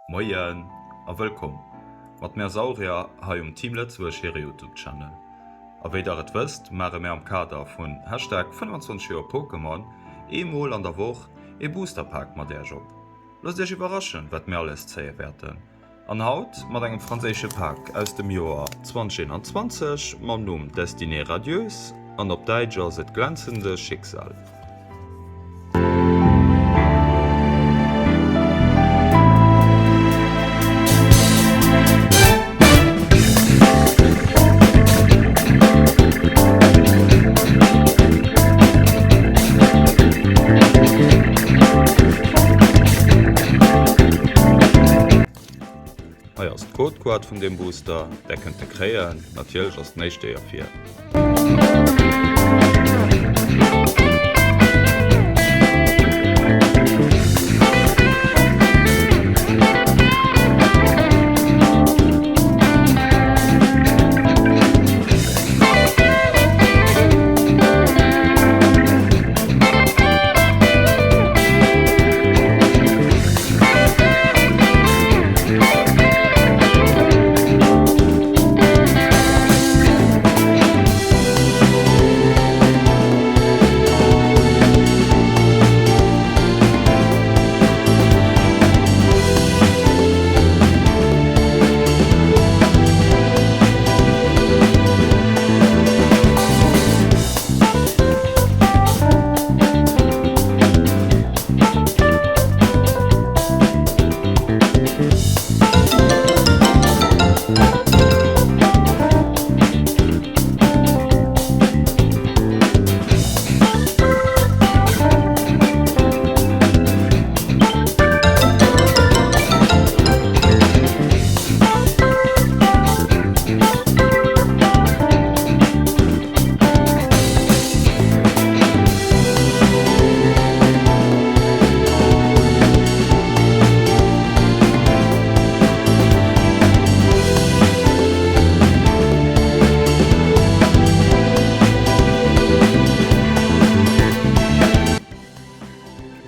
Moien a wëllkomm mat mär Saurier hei um Team Lëtzebuerg hire Youtube Channel. A wéi der et wësst maache mär am Kader vun Hashtag 25 Joer Pokémon ee mol an der Woch ee Booster Pak mat äerch op. Loosst iech iwwerraschen wat mir alles zéie wäerten. An haut mat engem franséische Pak aus dem Joer 2021 mam Numm Destinée radieuse an op Däitsch ass et Glänzende Schicksal. Hei ass d'Codekaart vun deem Booster, där kënnt e kréien. Natierlech ass den éischt Déier fir.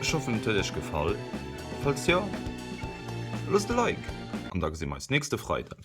Ech hoffen et huet iech gefall, falls jo loosst e Like an da gesi mer eis nächste Freiden.